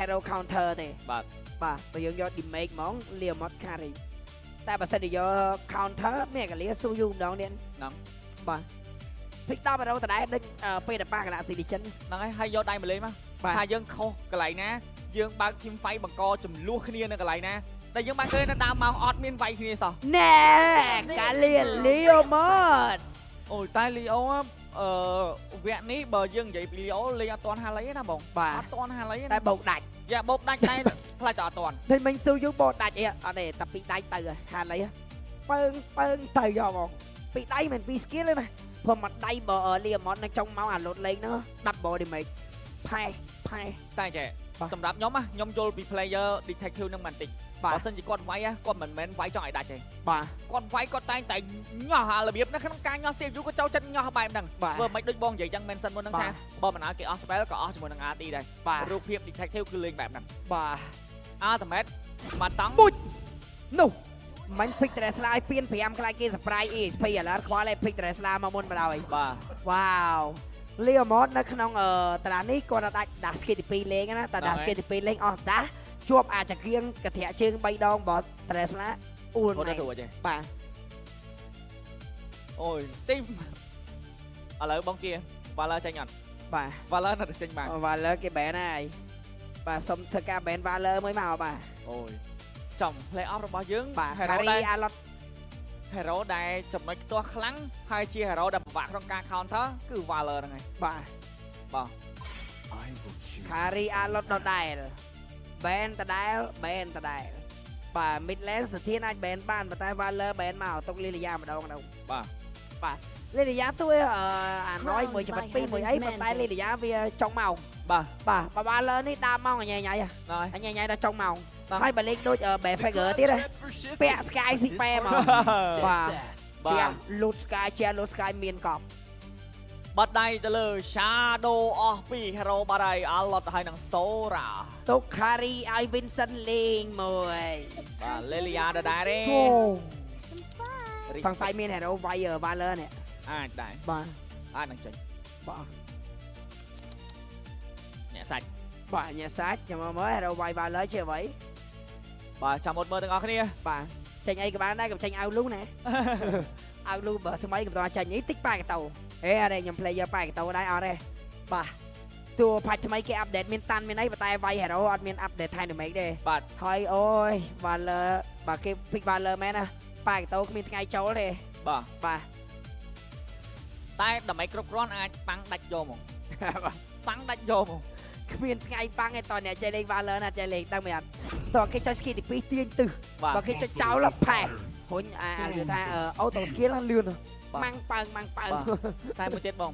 Hero counter ទេ។ បាទ។ បាទបើយើងយក damage ហ្មង Leomord carry តែបើសិនជាយក counter មានកាលាស៊ូយូម្ដងទៀត ហ្នឹង។ បាទ pick 10 hero ដដែលដូចពេលដែលប៉ះ Galaxy Legend។ ហ្នឹងហើយហើយយកដៃមកលេងមក បាទ។ ថាយើងខុសកន្លែងណាយើងបើក team fight បង្កចំនួនគ្នានៅកន្លែងណាតែយើងបានឃើញនៅដើមមកអត់មានវាយគ្នាសោះ។ ណែកាលា Leomord។ អូយតែ Leo អឺវគ្គនេះបើយើងនិយាយពី Leo លេងអត់ទាន់ហាលីទេណាបង។ បាទ។ អត់ទាន់ហាលីទេ តែ ណា បោកដាច់ យ៉ាបោកដាច់តែខ្លាចតែអត់ទាន់ តែមិញស៊ូយូបោកដាច់អីអត់ទេតែពីរដៃទៅហាលីពើងពើងទៅយកហ្មងពីរដៃមិនពីរ skill ទេណាព្រោះមួយដៃបើ Leomord នៅចុងមកអាលោតលេងហ្នឹង double damage ផែផែ តែចេះ បាទ សម្រាប់ខ្ញុំណាខ្ញុំយល់ពី player detective នឹងបន្តិច បាទ បើសិនជាគាត់វាយណាគាត់មិនមែនវាយចង់ឲ្យដាច់ទេ បាទ គាត់វាយគាត់តែងតែញាស់អារបៀបនៅក្នុងការញាស់ CPU គាត់ចូលចិត្តញាស់បែបហ្នឹង បាទ ធ្វើមិនដូចបងនិយាយចឹង mention មុនហ្នឹង បាទ ថាបើមិនឲ្យគេអស់ spell ក៏អស់ជាមួយនឹង RT ដែរ បាទ រូបភាព detective គឺលេងបែបហ្នឹង បាទ ultimate មកតង់ បុចនោះមិន pick Tesla ឲ្យពៀន5ខ្លាចគេ surprise EXP ឥឡូវខ្វល់ឯ pick Tesla មកមុនបណ្ដោយ បាទ។ វ៉ាវ Leomord នៅក្នុងអឺតារានេះគាត់អាចដាស់ skill ទី2លេងណាតែដាស់ skill ទី2លេងអស់ដាស់ជាប់អាចគៀងកធាក់ជើង3ដងបើ Tesla អ៊ូល គាត់ ណែ ទៅរួចទេ បាទ។ អូយទីឥឡូវបងគៀ Valor ចេញអត់ បាទ។ Valor នៅតែចេញបាន Valor គេ ban ហើយបាទសុំធ្វើការ ban Valor មួយមកបាទ។ អូយចំ play off របស់យើង បាទ hero Carry ដែល Alot hero ដែលចំណុចខ្ទាស់ខ្លាំងហើយជា hero ដែលពិបាកក្នុងការ counter គឺ Valor ហ្នឹងឯង បាទ។ បាទ។ I will choose. Carry Alot ដដែល ban ដដែល ban ដដែលបាទ mid lane សធានអាច ban បានប៉ុន្តែ Valor ban មកទុកលីលីយ៉ាម្ដងទៅ បាទ។ បាទលីលីយ៉ាទួយអឺអាណយមួយចំណិត2មួយអីប៉ុន្តែលីលីយ៉ាវាចុងម៉ោង បាទ។ បាទបើ Valor នេះដើមម៉ោងអញញ៉ៃ ហើយ អញញ៉ៃដល់ចុងម៉ោង បាទ ហើយបើលេងដូច Befager ទៀតហ៎ពាក់ Sky ស៊ីប៉ែមកបាទ បា ជា ទ លូត Sky ជាលូត Sky មានកប់ បាត់ដៃទៅលើ Shadow អស់ពី hero បាត់ហើយ Alot ហើយនឹង Sora។ ទុក Carry ឲ្យ Vincent លេងមួយ បាទ Lilia ដដែលទេ សង្ស័យមាន hero វាយ Valor នេះ អាចដែរ បាទ។ អាចនឹងចេញ បាទ។ អ្នកសាច់ បាទញ៉ាសាច់ចាំមើលមើល hero វាយ Valor ជាអ្វី បាទចាំមុតមើលទាំងអស់គ្នា។ បាទចេញអីក៏បានដែរកុំចេញអៅលូណា អៅលូបើថ្មីកុំតចេញនេះតិចប៉ែកតោហេអរេខ្ញុំ player ប៉ែកតោដែរអត់ទេបាទតួផាច់ថ្មីគេ update មានតាន់មានអីប៉ុន្តែវាយ hero អត់មាន update dynamic ទេ។ បាទ។ ហើយអូយ Valor បើគេ pick Valor មែនណាប៉ែកតោគ្មានថ្ងៃចូលទេ បាទ។ បាទ។ តែដើម្បីគ្រប់គ្រាន់អាចប៉ាំងដាច់យកមកប៉ាំងដាច់យកមក គ្មានថ្ងៃប៉ាំងទេតអ្នកចេះលេង Valor ណាចេះលេងដឹងមិនអត់តគេចុច skill ទី2ទាញទឹះ បាទ។ បើគេចុចចោលផែរុញអាគេថា auto skill លឿនម៉ាំងប៉ើងម៉ាំងប៉ើង បាទតែមួយទៀតបង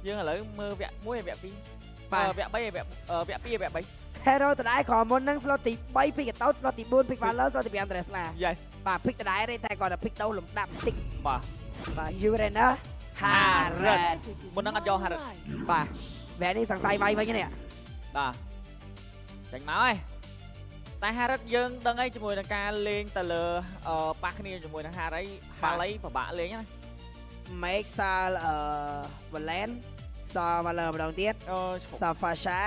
យើងឥឡូវមើលវគ្គ1ហើយវគ្គ2 បាទ។ វគ្គ3ហើយវគ្គ2ហើយវគ្គ3 Hero ដដែលក៏មុនហ្នឹង slot ទី3 pick កតោ slot ទី4 pick Valor slot ទី5 Tesla Yes។ បាទ pick ដដែលទេតែគាត់តែ pick ដូរលំដាប់បន្តិច បាទ។ បាទ Uranus Harad មុនហ្នឹងអត់យក Harad។ បាទវគ្គនេះសង្ស័យវាយវិញនេះ បាទចេញមកហើយតែ Harad យើងដឹងអីជាមួយនឹងការលេងទៅលើអឺប៉ះគ្នាជាមួយនឹង Harad Harley ពិបាកលេងណា Make Sal អឺ Valen ស Valor ម្ដងទៀត អូឈប់ ស Fasha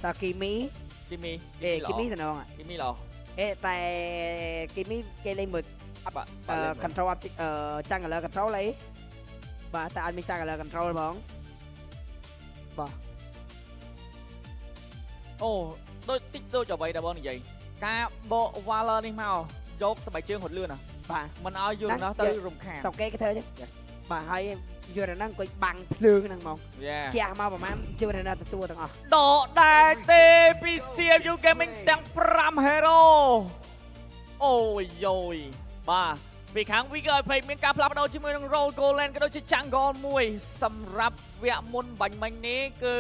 ស Kimi។ គីមី អេ Kimi តំណង គីមីល្អ អេតែ Kimi គេលេងមួយ បាទ អឺ control object អឺ jungler control អីបាទតែអត់មាន jungler control ហ្មងបាទ។ អូដូចតិចដូចអ្វីដែលបងនិយាយការបក Valor នេះមកយកស្បែកជើងរត់លឿនណា បាទ។ មិនឲ្យយល់នោះទៅរំខាន សុកគេគេធ្វើចឹង Yes. បាទហើយយល់ហ្នឹងអង្គុយបាំងភ្លើងហ្នឹងហ្មង Yeah. ជះមកប្រហែលយល់ហ្នឹងទទួលទាំងអស់ ដកដែរទេពី CFU Gaming ទាំង5 hero អូយយយបាទពីខាង Vigor Apex មានការផ្លាស់ប្ដូរជាមួយនឹង Role Gold Lane ក៏ដូចជា Jungle មួយសម្រាប់វគ្គមុនបាញ់មិញនេះគឺ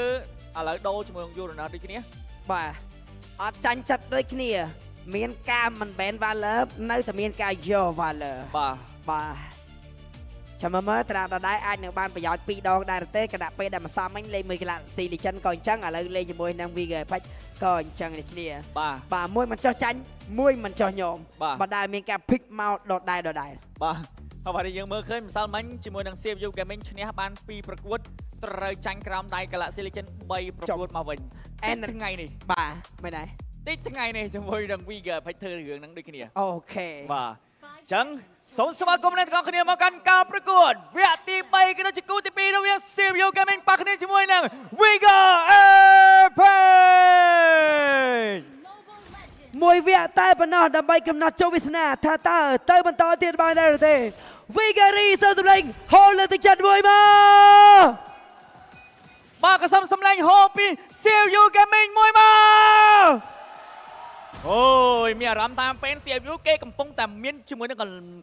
ឥឡូវដូរជាមួយនឹង Uranus ដូចគ្នា។ បាទអត់ចាញ់ចិត្តដូចគ្នា មានការមិនបែន Valor នៅតែមានការយក Valor បាទ។ បាទចាំមើលមើលត្រាដដែលអាចនឹងបានប្រយោជន៍ពីរដងដែរទេគណៈពេលដែលម្សិលមិញលេងមួយ Galaxy Legend ក៏អញ្ចឹងឥឡូវលេងជាមួយនឹង Vigor Apex ក៏អញ្ចឹងដូចគ្នា បាទ។ បាទមួយមិនចោះចាញ់មួយមិនចោះញោម បាទ។ បើដែលមានការ pick មកដដែលដដែល បាទហើយបើយើងមើលឃើញម្សិលមិញជាមួយនឹង CFU Gaming ឈ្នះបាន2ប្រកួត ត្រូវចាញ់ក្រោមដៃ Galaxy Legend 3ប្រកួតមកវិញ អែន តិចថ្ងៃនេះ បាទមិនដែរ តិចថ្ងៃនេះជាមួយនឹង Vigor ផិចធ្វើរឿងហ្នឹងដូចគ្នា OK បាទអញ្ចឹងសូមស្វាគមន៍អ្នកទាំងអស់គ្នាមកកាន់ការប្រកួតវគ្គទី3ក៏ដូចជាគូទី2រវាង CFU Gaming ប៉ះគ្នាជាមួយនឹង Vigor Apex មួយវគ្គតែប៉ុណ្ណោះដើម្បីកំណត់ជោគវាសនាថាតើទៅបន្តទៀតបានដែរឬទេ Victory សូមសម្លេងហូរលើកទឹកចិត្តមួយមក បាទក៏សូមសម្លេងហូពី CFU Gaming មួយមកអូយមានអារម្មណ៍តាមពេល CFU គេកំពុងតែមានជាមួយនឹង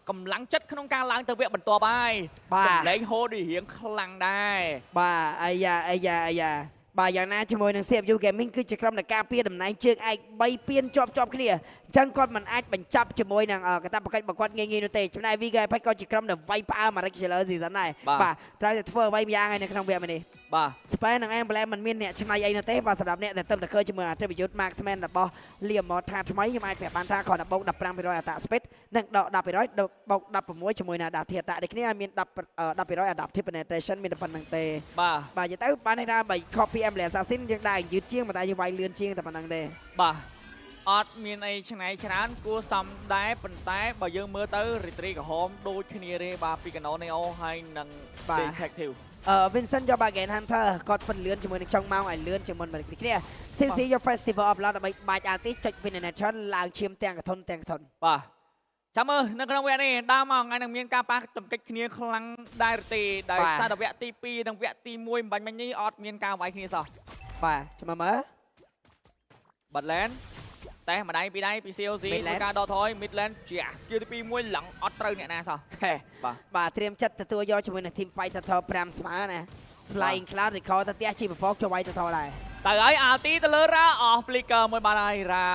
កម្លាំងចិត្តក្នុងការឡើងទៅវគ្គបន្ទាប់ហើយ បាទ សម្លេងហូដូចរៀងខ្លាំងដែរ បាទអាយ៉ាអាយ៉ាអាយ៉ាបាទយ៉ាងណាជាមួយនឹង CFU Gaming គឺជាក្រុមដែលការពារតំណែងជើងឯក3ពានជាប់ជាប់គ្នាអញ្ចឹងគាត់មិនអាចបញ្ចប់ជាមួយនឹងកាតព្វកិច្ចរបស់គាត់ងាយៗនោះទេចំណែក VG Apex ក៏ជាក្រុមដែលវាយផ្អើម regular season ដែរបាទត្រូវតែធ្វើអ្វីម្យ៉ាងហើយនៅក្នុងវគ្គនេះ បាទ Spain និង Emblem មិនមានអ្នកឆ្នៃអីនោះទេបាទសម្រាប់អ្នកដែលទៅតែឃើញជាមួយ attribute marksman របស់ Liam ថាថ្មីខ្ញុំអាចប្រាប់បានថាគ្រាន់តែបូក15% attack speed និងដក10%បូក16ជាមួយនឹង adaptive attack ដូចគ្នាឲ្យមាន10 10% adaptive penetration មានតែប៉ុណ្្នឹងទេ បាទ បាទនិយាយទៅបានន័យថាបើ copy Emblem Assassin យើងដើរយឺតជាងប៉ុន្តែយើងវាយលឿនជាងតែប៉ុណ្្នឹងទេ បាទអត់មានអីឆ្នៃច្រើនគួរសមដែរប៉ុន្តែបើយើងមើលទៅរីត្រីក្រហមដូចគ្នាទេបាទពីកណូនេអូហើយនិង Detective Vincent យក Bargain Hunter គាត់ពន្លឿនជាមួយនឹងចុងម៉ោងឲ្យលឿនជាងមុនមកគ្នា CC យក Festival of Blood ដើម្បីបាច់ ulti ចុច Winner ឡើងឈាមទាំងកធុនទាំងកធុន បាទចាំមើលនៅក្នុងវគ្គនេះដើមមកថ្ងៃនឹងមានការប៉ះទង្គិចគ្នាខ្លាំងដែរឬទេដោយសារតែវគ្គទី2និងវគ្គទី1បាញ់មិញនេះអត់មានការវាយគ្នាសោះ បាទចាំមើល បាត់ឡែនតែម្ដាយពីរដៃពី COC Midland ធ្វើការដកថយ Midland ជា skill ទី2មួយឡើងអត់ត្រូវអ្នកណាសោះ ហេ បាទ បាទត្រៀមចិត្តទទួលយកជាមួយនឹង Team Fight Turtle 5ស្មើណា Flying Cloud Recall ទៅផ្ទះជីពពកចូលវាយ Turtle ដែរ ទៅហើយ Alti ទៅលើរ៉ាអស់ Flicker មួយបានហើយរ៉ា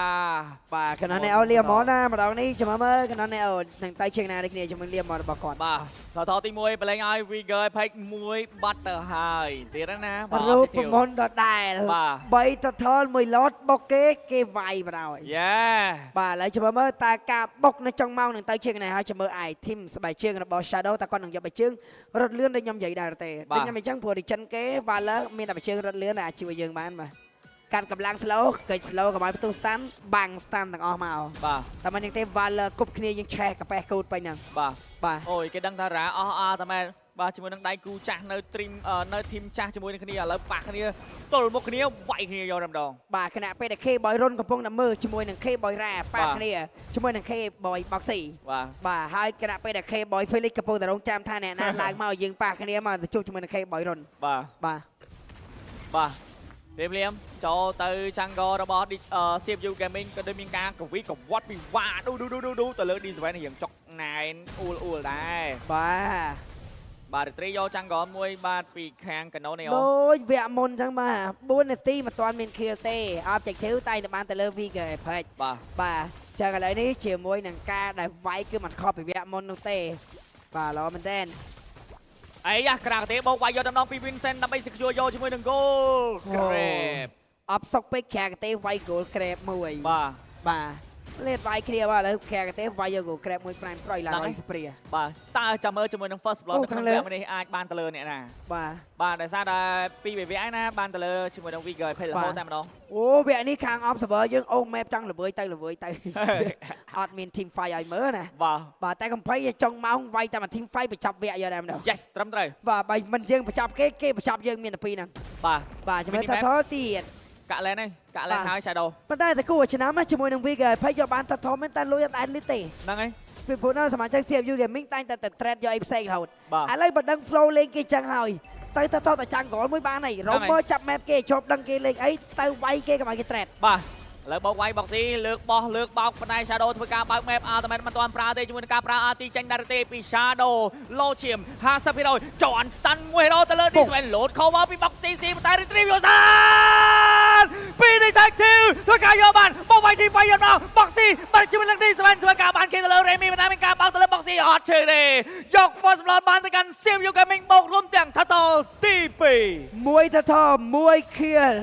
បាទកណ្ដោះ Neo លៀមនណាម្ដងនេះចាំមើលកណ្ដោះ Neo នឹងទៅជាងណាដូចគ្នាជាមួយលៀមនរបស់គាត់ បាទថថទី1ប្រឡែងឲ្យ Vigor Apex មួយបាត់ទៅហើយទៀតណាបាទ រូបមន្តដដែល បាទ 3 Turtle មួយ lot បុកគេគេវាយបណ្ដោយ យេ បាទឥឡូវចាំមើលតើការបុកនៅចុងម៉ោងនឹងទៅជាងណាហើយចាំមើល item ស្បែកជើងរបស់ Shadow តើគាត់នឹងយកបែកជើងរត់លឿនដូចខ្ញុំនិយាយដែរទេដូចខ្ញុំអញ្ចឹងព្រោះ Regen គេ Valor មានតែបែកជើងរត់លឿនដែលអាចជួយយើងបានបាទកាត់កម្លាំង slow កិច្ច slow កុំឲ្យផ្ទុះ stun បាំង stun ទាំងអស់មក បាទ តែមិនយ៉ាងទេ Valor គប់គ្នាយើងឆេះកាប៉េះកូតពេញហ្នឹង បាទ បាទ អូយគេដឹងថារ៉ាអស់អើតែមែនបាទជាមួយនឹងដៃគូចាស់នៅ team នៅ team ចាស់ជាមួយនឹងគ្នាឥឡូវប៉ះគ្នាទល់មុខគ្នាវាយគ្នាយកតែម្ដង បាទខណៈពេលដែល K Boy រុនកំពុងតែមើលជាមួយនឹង K Boy រ៉ាប៉ះគ្នាជាមួយនឹង K Boy Boxy បាទ បាទហើយខណៈពេលដែល K Boy Felix កំពុងតែរងចាំថាអ្នកណាឡើងមកយើងប៉ះគ្នាមកទៅជួបជាមួយនឹង K Boy រុន បាទ បាទ បាទរៀបលៀមចូលទៅ jungle របស់ CFU Gaming ក៏ដូចមានការកវីកវត្តពីវ៉ាឌូឌូឌូឌូឌូទៅលើ D7 រៀងចុកណែនអ៊ូលអ៊ូលដែរ បាទ បាទរីត្រីយក jungle មួយបាទពីខាងកណូនេអូ ដូចវគ្គមុនអញ្ចឹងបាទ4នាទីមិនទាន់មាន kill ទេ objective តែតែបានទៅលើ VG Apex បាទ បាទចឹងឥឡូវនេះជាមួយនឹងការដែលវាយគឺមិនខុសពីវគ្គមុននោះទេបាទល្អមែនទែន អីយ៉ាក្រាកទេបោកវាយយកតំណងពី Vincent ដើម្បី secure យកជាមួយនឹង goal Crab អបសុកពេកក្រាកទេវាយ goal crab មួយ បាទ បាទលេតវាយគ្នាបាទឥឡូវក្រាកទេវាយយក goal crab មួយប្រាំប្រយឡើងឲ្យស្ព្រា បាទតើចាំមើលជាមួយនឹង first blood នៅ អូខាងលើ ក្នុងវគ្គនេះអាចបានទៅលើអ្នកណា បាទ បាទដោយសារតែពី BVI ណាបានទៅលើជាមួយនឹង Vigor ភេរហូតតែម្ដង អូវគ្គនេះខាង observer យើងអូ map ចង់ល្វើយទៅល្វើយទៅ អត់មាន team fight ឲ្យមើលណា បាទ បាទតែកំភៃចុងម៉ោងវាយតែមួយ team fight បញ្ចប់វគ្គយកតែម្ដង Yes ត្រឹមត្រូវ បាទបើមិនយើងបញ្ចប់គេគេបញ្ចប់យើងមានតែពីរហ្នឹង បាទ បាទជំរឿន Minimap ថថទៀត កាក់លែនហើយកាក់លែនហើយ Shadow ប៉ុន្តែតគួរឆ្នាំណាជាមួយនឹង Vigor ភ័យយកបានថថមែនតែលុយអត់អែនលីទេ ហ្នឹងហើយ ពីព្រោះណាសមាជិក CFU Gaming តែងតែតែ trade យកអីផ្សេងរហូត បាទ ឥឡូវបើដឹង flow លេងគេចឹងហើយទៅថថតែចាំងក្រមួយបានហើយ ហ្នឹងហើយ រមមើលចាប់ map គេជាប់ដឹងគេលេងអីទៅវាយគេកុំឲ្យគេ trade បាទឥឡូវបោកវាយបោកស៊ីលើកបោះលើកបោកប៉ុន្តែ Shadow ធ្វើការបើក map Ultimate មិនទាន់ប្រើទេជាមួយនឹងការប្រើ RT ចេញដែរទេពី Shadow លោឈាម50%ចន់ stun មួយ hero ទៅលើ D7 load cover ពី box CC ប៉ុន្តែ retrieve យកសានពី Detective ធ្វើការយកបានបោកវាយទី5យកដល់ box C បាត់ជាមួយនឹង D7 ធ្វើការបានគេទៅលើ Remy ប៉ុន្តែមានការបោកទៅលើ box C អត់ជើទេយក first blood បានទៅកាន់ CFU Gaming បោករួមទាំង Turtle ទី2 មួយថថមួយ kill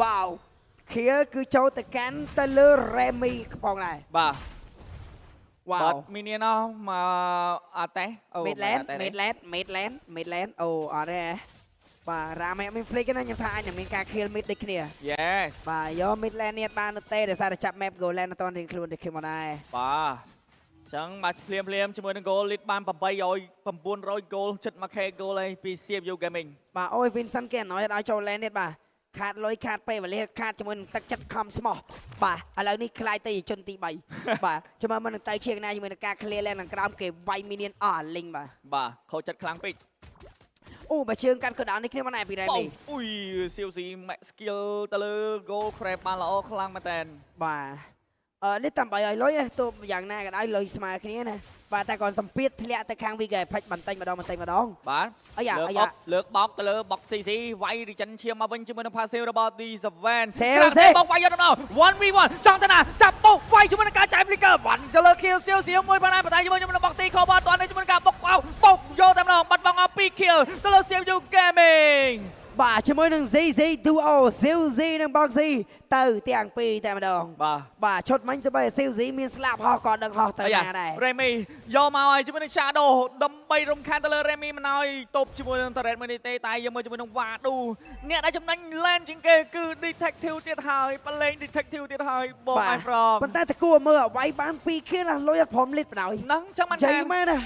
វ៉ាវ kill គឺចូលទៅកាន់ទៅលើ Remy ផងដែរ បាទ វ៉ាវ បាត់មីនីណោះមកអត់ទេអូ Midland Midland Midland Midland អូអត់ទេហ៎ បាទរ៉ាមេមាន flick ណាខ្ញុំថាអាចនឹងមានការ kill mid ដូចគ្នា Yes បាទយក mid lane នេះបាននោះទេដោយសារតែចាប់ map gold lane អត់ទាន់រៀងខ្លួនដូចគ្នាមកដែរ បាទចឹងបាទភ្លាមភ្លាមជាមួយនឹង gold lead បាន800 900 gold ជិត 1K gold ហើយពី CFU Gaming បាទអូយ Vincent គេអណយឲ្យចូល lane នេះបាទខាតលុយខាតពេលវេលាខាតជាមួយនឹងទឹកចិត្តខំស្មោះបាទឥឡូវនេះខ្លាយទៅជាជនទី3 បាទចាំមើលមិននឹងទៅជាងណាជាមួយនឹងការ clear lane ខាងក្រោមគេវាយ minion អស់អាលីងបាទ បាទខូចចិត្តខ្លាំងពេក អូបើជើងកាត់ក៏ដល់នេះគ្នាមកណែពីរ៉ែ បង នេះ អុយ CFC max skill ទៅលើ gold crab បានល្អខ្លាំងមែនតើ បាទអឺនេះតាម800លុយឯងទោះយ៉ាងណាក៏ដោយលុយស្មើគ្នាណាបាទតែគាត់សម្ពាធធ្លាក់ទៅខាង VK ផិចបន្តិចម្ដងបន្តិចម្ដង បាទ អាយ៉ាអាយ៉ា លើកអុកលើកបោកទៅលើបុក CC វាយរីចិនឈាមមកវិញជាមួយនឹង passive របស់ D7 សេ ក្រាំង សេ ទេបោកវាយយកទៅដល់ 1v1 ចង់ទៅណាចាប់បុកវាយជាមួយនឹងការចាយ flicker វាន់ទៅលើ kill សៀវសៀវមួយបានដែរប៉ុន្តែជាមួយនឹងបុក C cover តនេះជាមួយនឹងការបុកអោបុកយកតែម្ដងបាត់បង់អស់2 kill ទៅលើ CFU Gaming បាទជាមួយនឹង ZZ Duo ZZ និង Boxy ទៅទាំងពីរតែម្ដង បាទ បាទឈុតមិញទៅបើ ZZ មានស្លាប់ហោះក៏ដឹងហោះទៅណាដែរ រេមីយកមកហើយជាមួយនឹង Shadow ដើម្បីរំខានទៅលើរេមីមិនឲ្យទប់ជាមួយនឹង Turret មួយនេះទេតែយើងមើលជាមួយនឹង Wadu អ្នកដែលចំណេញ lane ជាងគេគឺ Detective ទៀតហើយប្រឡែង Detective ទៀតហើយបង បាទ I from ប៉ុន្តែតគួរមើលឲ្យវាយបាន2 kill ណាលុយអត់ព្រមលីតបណ្ដោយ ហ្នឹងចឹងបាន និយា ថា យមែនណា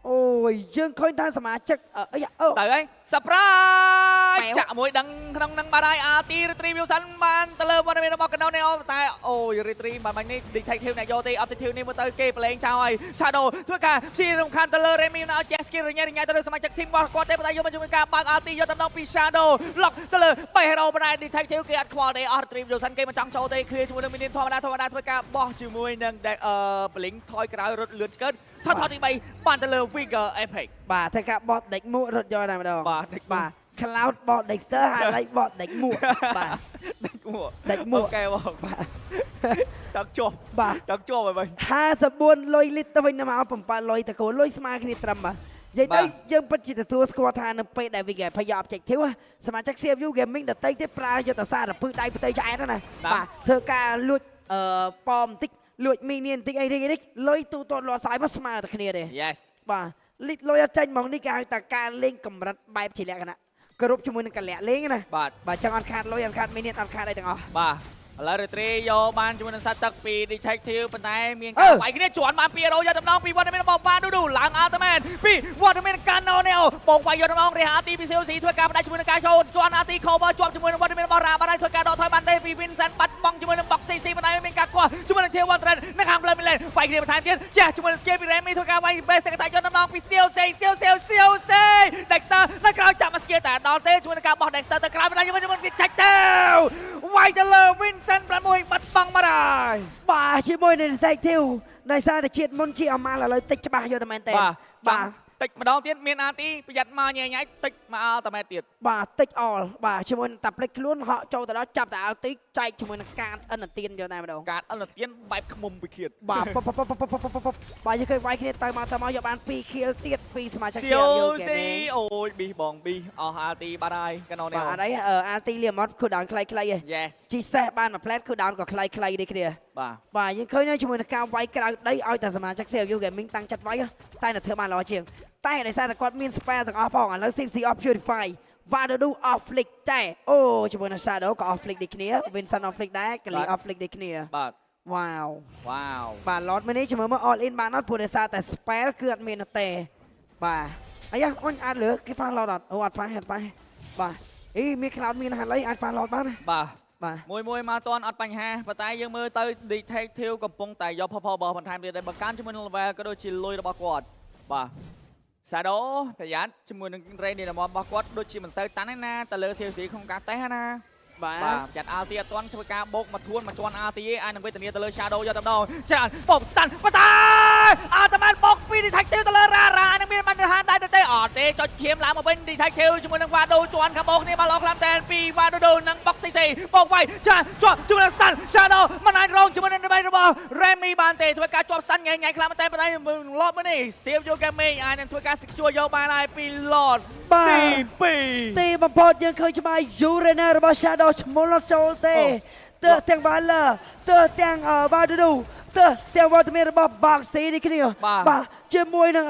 អូយយើងឃើញថាសមាជិកអឺអីអូ ទៅហើយ surprise បែវ ចាក់មួយដឹងក្នុងនឹងបាត់ហើយ RT Retribution បានទៅលើវត្តមានរបស់កណ្ដោនេះអូតែអូយ Retri បានបាញ់នេះ Detective អ្នកយកទេ Objective នេះមើលទៅគេប្រឡែងចោលហើយ Shadow ធ្វើការព្យារំខានទៅលើ Remy នៅឲ្យ Jet Skill រញ៉េរញ៉ៃទៅលើសមាជិក team របស់គាត់ទេប៉ុន្តែយកមកជាមួយការបើក RT យកតំណងពី Shadow lock ទៅលើ3 hero ប៉ុន្តែ Detective គេអត់ខ្វល់ទេអស់ Retribution គេមិនចង់ចូលទេ clear ជាមួយនឹង minion ធម្មតាធម្មតាធ្វើការបោះជាមួយនឹងអឺ Blink ថយក្រោយរត់លឿនឆ្កើថថទី3បានទៅលើ Vigor Apex បាទធ្វើការបោះដេកមួករត់យកតែម្ដង បាទដេក បាទ Cloud បោះ Dexter ហើយឥឡូវបោះដេកមួកបាទ ដេកមួក ដេកមួក OK បង បាទ ចង់ជាប់ បាទ ចង់ជាប់ហើយវិញ 54លុយលីត្រទៅវិញទៅមក7លុយតកូលុយស្មើគ្នាត្រឹមបាទនិយាយទៅ បាទ យើងពិតជាទទួលស្គាល់ថានៅពេលដែល VG ផយា objective សមាជិក CFU Gaming ដតីទៀតប្រើយុទ្ធសាស្ត្ររពឹសដៃផ្ទៃឆ្អែតហ្នឹងណាបាទធ្វើការលួចអឺប៉មបន្តិចលួចមីនីបន្តិចអីនេះនេះលុយទូទាត់លាត់សាយមកស្មើតែគ្នាទេ Yes បាទលីតលុយអត់ចាញ់ហ្មងនេះគេហៅថាការលេងកម្រិតបែបជាលក្ខណៈគ្រប់ជាមួយនឹងកលៈលេងណា បាទ បាទចឹងអត់ខាតលុយអត់ខាតមីនីអត់ខាតអីទាំងអស់ បាទឥឡូវ Retri យកបានជាមួយនឹងសត្វទឹកពី Detective ប៉ុន្តែមាន អឺ ការវាយគ្នាជន់បាន2រយយកតំណងពីវត្តមានរបស់វ៉ាឌូឌូឡើង Ultimate ពីវត្តមានកាណូនេអូបងវាយយកតំណងរះ RT ពី COC ធ្វើការផ្ដាច់ជាមួយនឹងការចូលជន់ RT cover ជាប់ជាមួយនឹងវត្តមានរបស់រ៉ាបានហើយធ្វើការដកថយបានទេពី Vincent បាត់បង់ជាមួយនឹង Box CC ប៉ុន្តែមានការគាស់ជាមួយនឹង Tier 1 Trend នៅខាងផ្លូវ Milan វាយគ្នាបន្ថែមទៀតជះជាមួយនឹង skill ពី Remy ធ្វើការវាយ base កតាយកតំណងពី COC COC COC Dexter នៅក្រោយចាប់មក skill តែដល់ទេជាមួយនឹងការបោះ Dexter ទៅក្រោយប៉ុន្តែជាមួយនឹង Detective វាយទៅលើ Vincent 6បាត់បង់មកហើយ បាទជាមួយនឹង Detective ដោយសារតែជាតិមុនជាអម៉ាល់ឥឡូវតិចច្បាស់យកតែមែនទេ បាទ បាទ តិចម្ដងទៀតមានអាទីប្រយ័ត្នមកញ៉ៃញ៉ៃតិចមកអល់តែម៉ែទៀត បាទតិចអល់បាទជាមួយនឹងតាផ្លេចខ្លួនហក់ចូលទៅដល់ចាប់តែអល់ទីចែកជាមួយនឹងការអិនទានយកតែម្ដង ការអន្តទៀនបែបខ្មុំពិឃាត បាទពពពពពពពពបាទយើងឃើញវាយគ្នាទៅមកទៅមកយកបាន2 kill ទៀតពីសមាជិក សៀវ CFU ស៊ី Gaming អូយប៊ីបងប៊ីអស់អាទីបាត់ហើយកណូនេះ បាទអត់អីអាល់ទីលីម៉ត់ cool down ខ្លីៗឯង Yes ជីសេះបានមួយផ្លែត cool down ក៏ខ្លីៗដូចគ្នា បាទ បាទយើងឃើញហើយជាមួយនឹងការវាយក្រៅដីឲ្យតែសមាជិក CFU Gaming តាំងចិត្តវាយតែនៅធ្វើបានល្អជាងតែដោយសារតែគាត់មាន spell ទាំងអស់ផងឥឡូវ CFC off Purify Vadodu off flick តែអូជាមួយនឹង Shadow ក៏ off flick ដូចគ្នា Vincent off flick ដែរ Kali off flick ដូចគ្នា បាទ វ៉ាវ វ៉ាវ បាទ Lord មួយនេះជាមួយមក all in បានអត់ព្រោះដោយសារតែ spell គឺអត់មានទេបាទអាយ៉ាអូនអាចលើគេ fast Lord អត់អូអត់ fast អត់ fast បាទអីមាន cloud មានហាត់អីអាច fast Lord បានណា បាទ បាទ មួយមួយមកតន់អត់បញ្ហាប៉ុន្តែយើងមើលទៅ Detective កំពុងតែយកផផបបន្ថែមទៀតដែលបង្កើនជាមួយនឹង level ក៏ដូចជាលុយរបស់គាត់បាទសាដូប្រយ័ត្នជាមួយនឹង Rain របស់គាត់ដូចជាមិនសូវតាន់ទេណាទៅលើ CFC ក្នុងការតេស្តណា បាទ បាទចាត់ RT អត់ទាន់ធ្វើការបោកមកធួនមកជន់ RT ឯងអាចនឹងវេទនាទៅលើ Shadow យកតែម្ដងច្រើនបោក stun ប៉ុន្តែអាតមែនបោកពី Detective ទៅលើ Rara នឹងមានបញ្ហាដែរទេអត់ទេចុចឈាមឡើងមកវិញ Detective ជាមួយនឹង Vado ជន់ខាងបោកគ្នាបានល្អខ្លាំងតែពី Vado និង Box CC បោកវាយច្រើនជាប់ជាមួយនឹង stun Shadow មិនអាចរងជាមួយនឹងដើម្បីរបស់ Remy បានទេធ្វើការជាប់ stun ញ៉ៃញ៉ៃខ្លាំងមែនតែប៉ុន្តែលបមួយនេះ CFU Gaming អាចនឹងធ្វើការ secure យកបានហើយពី Lord បាទ ទី2 ទីបំផុតយើងឃើញច្បាស់ Urena របស់ Shadow ឈ្មោះអត់ចូលទេទើសទាំង Valor ទើសទាំង Vadudu ទើសទាំងវត្តមានរបស់ Boxy នេះគ្នា បាទ បាទ ជាមួយនឹង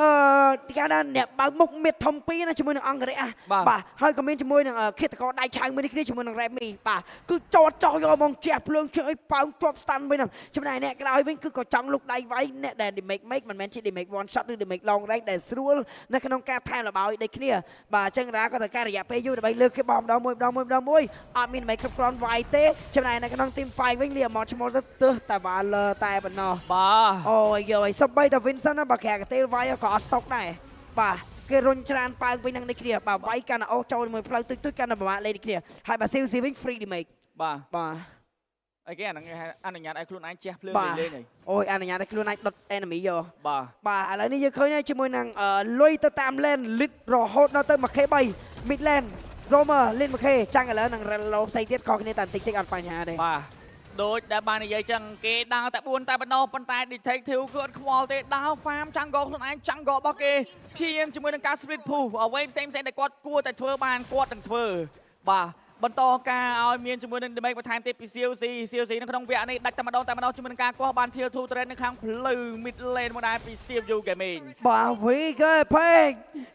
គេហៅថាអ្នកបើកមុខមៀតធំពីរណាជាមួយនឹងអង្គរៈ បាទ បាទហើយក៏មានជាមួយនឹងឃាតករដៃឆៅមួយនេះគ្នាជាមួយនឹង Remy បាទគឺចតចោះយកហ្មងជះភ្លើងជះអីប៉ោងជាប់ stun វិញហ្នឹងចំណែកអ្នកក្រោយវិញគឺក៏ចង់លុកដៃវាយអ្នកដែល damage make មិនមែនជា damage one shot ឬ damage long range ដែលស្រួលនៅក្នុងការថែមលបាយដូចគ្នាបាទអញ្ចឹងរ៉ាក៏ត្រូវការរយៈពេលយូរដើម្បីលើកគេបោះម្ដងមួយម្ដងមួយម្ដងមួយអត់មាន damage គ្រប់គ្រាន់វាយទេចំណែកនៅក្នុង team fight វិញលីអមឈ្មោះទៅទើសតែ Valor តែប៉ុណ្ណោះ បាទ អូយយយសំបីតា Vincent ណាបើក្រាកាទេលវាយក៏អត់សុកដែរបាទគេរុញច្រានប៉ើងវិញនឹងនេះគ្នាបាទវាយកាន់តែអូសចូលមួយផ្លូវទុយទុយកាន់តែពិបាកលេងនេះគ្នាហើយបើ CC វិញ free damage បាទ បាទ អីគេអាហ្នឹងគេហៅអនុញ្ញាតឲ្យខ្លួនឯងជះភ្លើង បាទ លេងលេងហី អូយអនុញ្ញាតឲ្យខ្លួនឯងដុត enemy យក បាទ បាទឥឡូវនេះយើងឃើញហើយជាមួយនឹងលុយទៅតាម lane lead រហូតដល់ទៅ 1K3 mid lane roamer lane 1K ចាំងឥឡូវនឹង Relo ផ្សេងទៀតខុសគ្នាតែបន្តិចតិចអត់បញ្ហាទេ បាទដូចដែលបាននិយាយចឹងគេដើរតែ4តែប៉ុណ្ណោះប៉ុន្តែ detective គឺអត់ខ្វល់ទេដើរ farm ចាំងកខ្លួនឯងចាំងករបស់គេព្យាយាមជាមួយនឹងការ split push អ្វីផ្សេងផ្សេងដែលគាត់គួរតែធ្វើបានគាត់នឹងធ្វើបាទបន្តការឲ្យមានជាមួយនឹង damage បន្ថែមទៀតពី COC COC នៅក្នុងវគ្គនេះដាច់តែម្ដងតែម្ដងជាមួយនឹងការកោះបាន tier 2 turret នៅខាងផ្លូវ mid lane មកដែរពី CFU Gaming បាទវីគេផេង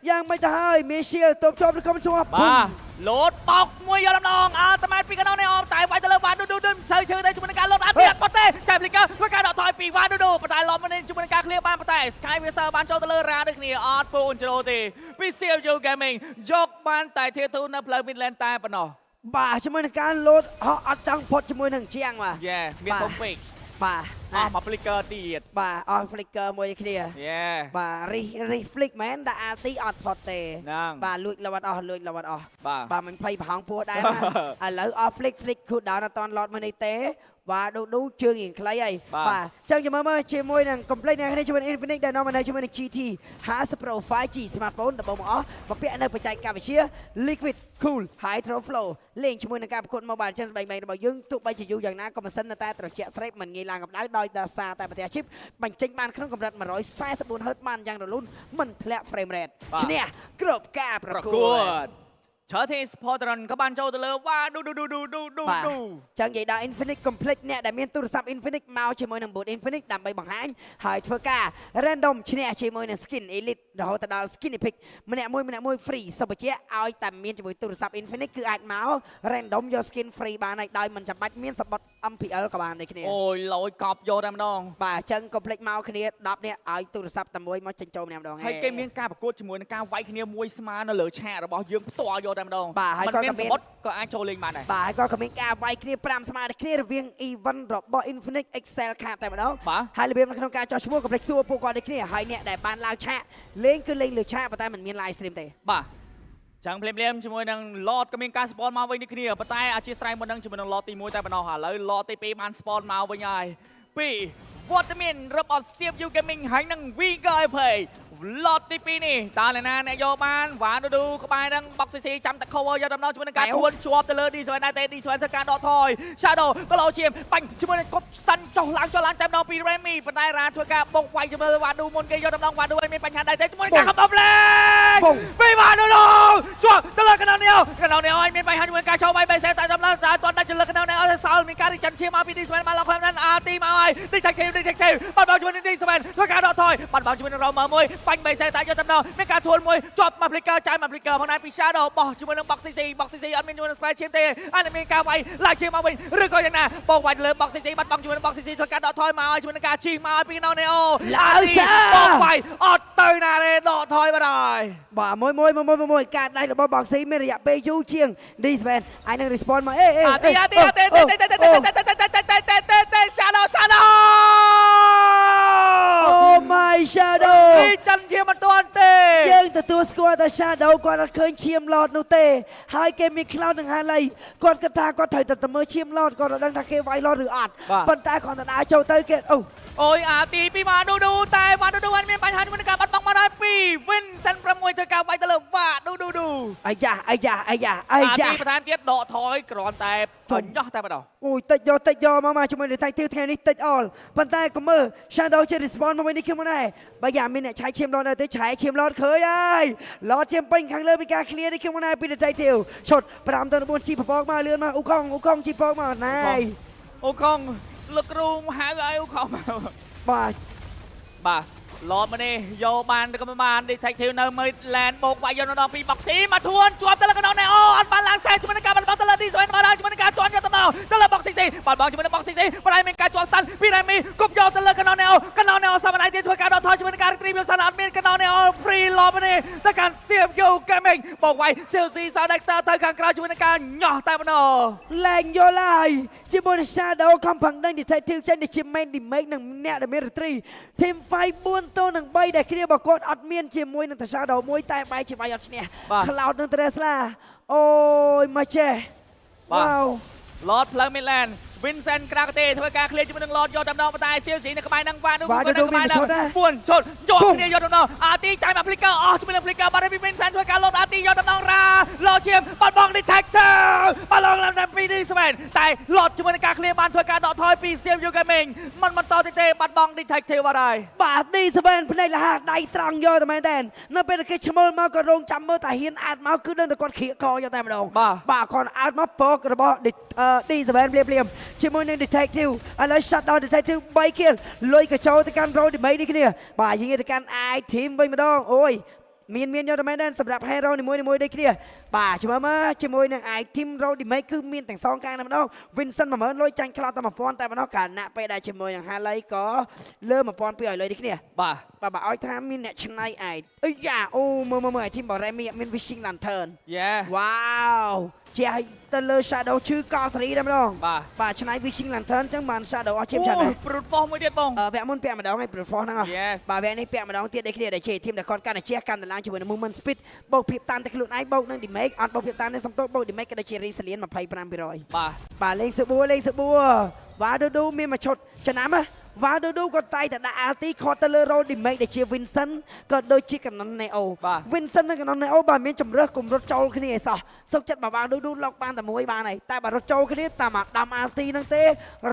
យ៉ាងមិនទៅហើយមាន shield តបជាប់ឬក៏មិនជាប់ បាទលោតបោកមួយយកម្ដងអើតែម៉ែពីកណ្ដោនេះអមតែវាយទៅលើវ៉ាឌូឌូឌូមិនសូវឈឺទេជាមួយនឹងការលោតអត់ទៀតប៉ុន្តែចៃភ្លីកាធ្វើការដកថយពីវ៉ាឌូឌូប៉ុន្តែឡំនេះជាមួយនឹងការ clear បានប៉ុន្តែ Sky Wizard បានចូលទៅលើរ៉ាដូចគ្នាអត់ពូនជ្រោទេពី CFU Gaming យកបានតែធាទូនៅផ្លូវ mid lane តែប៉ុណ្ណោះ បាទជាមួយនឹងការលោតហក់អត់ចង់ផុតជាមួយនឹងជាងបាទ យេមានធំពេក បាទ អស់មក flicker ទៀត បាទអស់ flicker មួយនេះគ្នា យេ បាទរិះរិះ flick មែនដាក់ RT អត់ផុតទេ ហ្នឹង បាទលួចលវត្តអស់លួចលវត្តអស់ បាទ បាទមិនភ័យប្រហោងពោះដែរណា ឥឡូវអស់ flick flick គូ down អត់តន់ lot មួយនេះទេបាទឌូឌូជើងរៀងខ្លីហើយ បាទ បាទចឹងចាំមើលមើលជាមួយនឹង complete អ្នកគ្នាជាមួយនឹង Infinix ដែលនាំមកនៅជាមួយនឹង GT 50 Pro 5G smartphone ដំបូងមកអស់បំពាក់នៅបច្ចេកវិទ្យា Liquid Cool Hydro Flow លេងជាមួយនឹងការប្រកួត Mobile Legends បែងៗរបស់យើងទោះបីជាយូរយ៉ាងណាក៏ម៉ាស៊ីននៅតែត្រជាក់ស្រេបមិនងាយឡើងកម្ដៅដោយសារតែប្រទេសឈីបបញ្ចេញបានក្នុងកម្រិត144 Hz បានយ៉ាងរលូនមិនធ្លាក់ frame rate បាទ ឈ្នះគ្រប់ការប្រ ប្រ កួ កួ ត តឆើធី supporter ក៏បានចូលទៅលើវ៉ាឌូឌូឌូឌូឌូឌូ បាទ ឌូ ចឹងនិយាយដល់ Infinix Complete អ្នកដែលមានទូរស័ព្ទ Infinix មកជាមួយនឹង booth Infinix ដើម្បីបង្ហាញហើយធ្វើការ random ឈ្នះជាមួយនឹង skin elite រហូតដល់ skin epic ម្នាក់មួយម្នាក់មួយ free សូមបញ្ជាក់ឲ្យតែមានជាមួយទូរស័ព្ទ Infinix គឺអាចមក random យក skin free បានហើយដោយមិនចាំបាច់មានសម្បត្តិ MPL ក៏បានដូចគ្នា អូយលយកប់យកតែម្ដង បាទអញ្ចឹង complete មកគ្នា10នាក់ឲ្យទូរស័ព្ទតែមួយមកចិញ្ចោម្នាក់ម្ដង ហើយគេមានការប្រកួតជាមួយនឹងការវាយគ្នាមួយស្មើនៅលើឆាករបស់យើងផ្ទាល់យកតែម្ដង បាទហើយ មិន ក៏មាន មានសម្បត្តិក៏អាចចូលលេងបានដែរ បាទហើយក៏មានការវាយគ្នា5ស្មើដូចគ្នារវាង event របស់ Infinix Excel ខាតតែម្ដង បាទ ហើយរបៀបនៅក្នុងការចោះឈ្មោះកុំភ្លេចសួរពួកគាត់ដូចគ្នាហើយអ្នកដែលបានឡើងឆាកលេងគឺលេងលើឆាកប៉ុន្តែមិនមាន live stream ទេ បាទចឹងភ្លាមភ្លាមៗជាមួយនឹង Lord ក៏មានការ spawn មកវិញដូចគ្នាប៉ុន្តែអធិស្ឋានមុននឹងជាមួយនឹង Lord ទី1តែប៉ុណ្ណោះឥឡូវ Lord ទី2បាន spawn មកវិញហើយពីវត្តមានរបស់ CFU Gaming ហើយនឹង Vigor Pay Lord ទី2នេះតើអ្នកណាអ្នកយកបានវ៉ាឌូឌូក្បែរនឹងបុកស៊ីស៊ីចាំតែ cover យកដំណងជាមួយនឹងការ បែវ ធួនជាប់ទៅលើ D7 ដែរទេ D7 ធ្វើការដកថយ Shadow ក៏លោឈាមបាញ់ជាមួយនឹងគប់ stun ចុះឡើងចុះឡើងតែម្ដងពី Remy ប៉ុន្តែរ៉ាធ្វើការបោកវាយជាមួយវ៉ាឌូមុនគេយកដំណងវ៉ាឌូឲ្យមានបញ្ហាដែរទេជាមួយនឹងការកំដប់លេង បុង ពីវ៉ាឌូឌូជាប់ទៅលើកណ្ដោនេះកណ្ដោនេះឲ្យមានបញ្ហាជាមួយការចូលវាយបេសេតែដំណងតែតន់ដាច់ទៅលើកណ្ដោនេះឲ្យសល់មានការរីចិនឈាមមកពី D7 បានឡងខ្លាំងណាស់អាទីមកហើយ Detective Detective បាត់បង់ជាមួយនឹង D7 ធ្វើការដកថយបាត់បង់ជាមួយនឹង Romer មួយបាញ់បេសេតែយកដំណងមានការធួនមួយជាប់មក Flicker ចាយមក Flicker ផងដែរពី Shadow បោះជាមួយនឹង Box CC Box CC អត់មានជាមួយនឹង Spell ឈាមទេអត់មានការវាយឡើងឈាមមកវិញឬក៏យ៉ាងណាបោកវាយទៅលើ Box CC បាត់បង់ជាមួយនឹង Box CC ធ្វើការដកថយមកឲ្យជាមួយនឹងការជីមកឲ្យពីកណ្ដោនេះអូ ឡើងសា បោកវាយអត់ទៅណាទេដកថយបាត់ហើយ បាទមួយមួយមួយមួយមួយការដៃរបស់ Boxy មានរយៈពេលយូរជាង D7 អាចនឹង respond មកអេអេ អាទីអាទីអាទីទេទេទេទេទេទេទេទេទេទេទេ Shadow Shadow Oh my shadow នេះចិនជាមិនទាន់ទេ យើងទទួលស្គាល់តែ Shadow គាត់អត់ឃើញឈាម Lord នោះទេហើយគេមាន Cloud និង Harley គាត់គិតថាគាត់ត្រូវតែមើលឈាម Lord គាត់អត់ដឹងថាគេវាយ Lord ឬអត់ប៉ុន្តែគាត់ទៅដើរចូលទៅគេអូ អូយអាទីពីវ៉ាឌូឌូតែវ៉ាឌូឌូអត់មានបញ្ហាជាមួយនឹងការបាត់បង់មកដល់ពី Vincent 6ធ្វើការវាយទៅលើវ៉ាឌូឌូឌូ អាយ៉ាអាយ៉ាអាយ៉ាអា អា យ៉ា ទីបន្ថែមទៀតដកថយគ្រាន់តែបញ្ញោះតែម្ដង អូយតិចយកតិចយកមកមកជាមួយនឹង Title ថ្ងៃនេះតិចអល់ប៉ុន្តែកុំមើល Shadow ជា respawn មកវិញនេះខ្ញុំមិនដែរបើយ៉ាងមានអ្នកឆាយឈាម Lord នៅទេឆាយឈាម Lord ឃើញហើយ Lord ឈាមពេញខាងលើពីការ clear នេះខ្ញុំមិនដែរពី Title ឈុត5ទៅ4ជីពពកមកលឿនមកអ៊ូកងអ៊ូកងជីពពកមកណៃ អូខងលោកគ្រូហៅឲ្យអូខងមក បាទ បាទ Lord មកនេះយកបានទៅក៏មិនបាន Detective នៅ mid lane បោកវាយយកដល់ពី Boxy មកធួនជាប់ទៅលើកណ្ដុងណែអូអត់បានឡើងសេជាមួយនឹងការបាត់បង់ទៅលើ D7 មកដល់ជាមួយនឹងការជន់យកទៅដល់ទៅលើ Boxy ស៊ីបាត់បង់ជាមួយនឹង Boxy ស៊ីប៉ុន្តែមានការជាប់ stun ពី Remy គប់យកទៅលើកណ្ដុងណែអូកណ្ដុងណែអូសមណៃទៀតធ្វើការដកថយជាមួយនឹងការ retrieve សានអត់មានកណ្ដុងណែអូ free Lord មកនេះទៅកាន់ CFU Gaming បោកវាយ CLC South Dexter ទៅខាងក្រៅជាមួយនឹងការញាស់តែប៉ុណ្ណោះ លែងយល់ហើយជាមួយនឹង Shadow ខំប្រឹងដេញ Detective ចេញទៅជា main damage និងអ្នកដែលមាន retri Team Fight 4ទល់នឹង3ដែលគ្នារបស់គាត់អត់មានជាមួយនឹងតែ Shadow មួយតែបែរជាវាយអត់ឈ្នះ បាទ Cloud និង Tesla អូយមកចេះ បាទ វ៉ាវ Lord ផ្លូវ Midland Vincent ក្រៅកទេធ្វើការ clear ជាមួយនឹង Lord យកតែម្ដងប៉ុន្តែ CLC នៅក្បែរហ្នឹងវ៉ានោះ វ៉ា នៅក្បែរហ្នឹង មានឈុតណា 4ឈុតយក ពុំ គ្នាយកតែម្ដងអាទីចាយមក flicker អស់ជាមួយនឹង flicker បាត់ហើយពី Vincent ធ្វើការ Lord អាទីយកតែម្ដងរ៉ា Lord ឈាមបាត់បង់ Detector បាត់ឡងឡើងតែពីនេះស្មែនតែ Lord ជាមួយនឹងការ clear បានធ្វើការដកថយពី CFU Gaming មិនបន្តទៀតទេបាត់បង់ Detective បាត់ហើយ បាទ D7 ភ្នែកលះដៃត្រង់យកតែមែនតើនៅពេលដែលគេឈ្មោលមកក៏រងចាំមើលតែហ៊ានអាចមកគឺដឹងតែគាត់ខៀកកយកតែម្ដង បាទ បាទគាត់អាចមកពករបស់ D7 ភ្លាមភ្លាមៗជាមួយនឹង Detective ឥឡូវ shut down Detective 3 kill លុយក៏ចូលទៅកាន់ Road ដើម្បីនេះគ្នាបាទយើងទៅកាន់ I team វិញម្ដងអូយមានមានយកតែមែនដែរសម្រាប់ hero នីមួយៗដូចគ្នាបាទជាមួយមកជាមួយនឹង I team Road Damage គឺមានទាំងសងខាងតែម្ដង Vincent 10000លុយចាញ់ខ្លះតែ1000តែម្ដងកាលណាពេលដែលជាមួយនឹង Harley ក៏លើ1200លុយដូចគ្នា បាទ បាទបើឲ្យថាមានអ្នកឆ្នៃឯងអីយ៉ាអូមើលមើលមើលឯ team បរ៉េមីមាន Wishing Lantern យេ វ៉ាវជះទៅលើ Shadow ឈឺកោសេរីតែម្ដង បាទ បាទឆ្នៃ Wishing Lantern អញ្ចឹងបាន Shadow អស់ជាមច្រើនដែរ ព្រុតប៉ុស្មួយទៀតបង អឺវគ្គមុនពាក់ម្ដងហើយ Brute Force ហ្នឹងហ៎ Yes បាទវគ្គនេះពាក់ម្ដងទៀតដូចគ្នាដែលជា team ដែលគាត់កាន់តែជះកាន់តែឡើងជាមួយនឹង movement speed បូកភាពតានតែខ្លួនឯងបូកនឹង damage អត់បូកភាពតានទេសំទោសបូក damage ក៏ដូចជា resilient 25% បាទ បាទលេងសបួលេងសបួវ៉ាឌូឌូមានមួយឈុតចំណាំណាវ៉ាឌូឌូក៏តែតែដាក់ ulti ខត់ទៅលើ roll damage ដែលជា Vincent ក៏ដូចជា Canon Neo បាទ Vincent និង Canon Neo បើមានជំរើសកុំរត់ចូលគ្នាឲ្យសោះសុកចិត្តបើវ៉ាឌូឌូលុកបានតែមួយបានហើយតែបើរត់ចូលគ្នាតាមអាដាម ulti ហ្នឹងទេ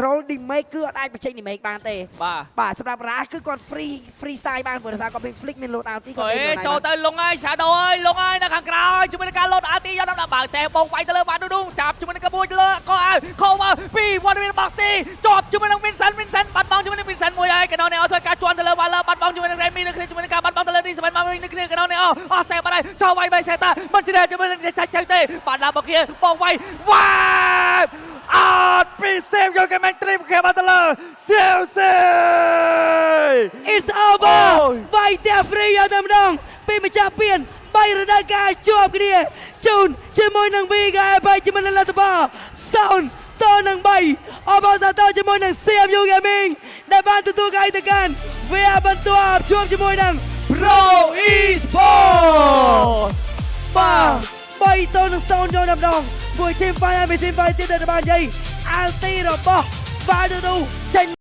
roll damage គឺអត់អាចបញ្ចេញ damage បានទេ បាទ បាទសម្រាប់រ៉ាគឺគាត់ free free style បានព្រោះថាគាត់មាន flick មាន load ulti គាត់ អេ លេងខ្លួនឯង ចូលទៅលងហើយ Shadow អើយលងហើយនៅខាងក្រោយជាមួយនឹងការលោត RT យកដល់បើសេបងវាយទៅលើវ៉ាឌូឌូចាប់ជាមួយនឹងក្បួនលើកអាវខោមកពីវត្តមានបាក់ស៊ីជាប់ជាមួយនឹង Vincent Vincent បាត់បង់ជាមួយនឹង Vincent មួយហើយកណ្ដោនេះអត់ធ្វើការជន់ទៅលើវ៉ាឡាបាត់បង់ជាមួយនឹង Remy នៅគ្នាជាមួយនឹងការបាត់បង់ទៅលើ D7 មកវិញនៅគ្នាកណ្ដោនេះអស់សេបាត់ហើយចូលវាយបីសេតាមិនជ្រះជាមួយនឹងចាច់ទៅទេបាត់ដល់មកគ្នាបងវាយវ៉ាអត់ពីសេមយកគេមិនត្រៀមគេមកទៅលើសៀវសេ It's over អូយ វាយតែ free យកតែម្ដងពីម្ចាស់ពានបីរដូវកាលជាប់គ្នាជូនជាមួយនឹង VK បីជាមួយនឹងលទ្ធផល0តនឹង3អបអរសាទរជាមួយនឹង CFU Gaming ដែលបានទទួលកាយទៅកាន់វគ្គបន្ទាប់ជួបជាមួយនឹង Pro Esport បាទ3តនឹង0យកតែម្ដងមួយ team fight ហើយមួយ team fight ទៀតដែលបាននិយាយ ulti របស់ Valdo ចេញ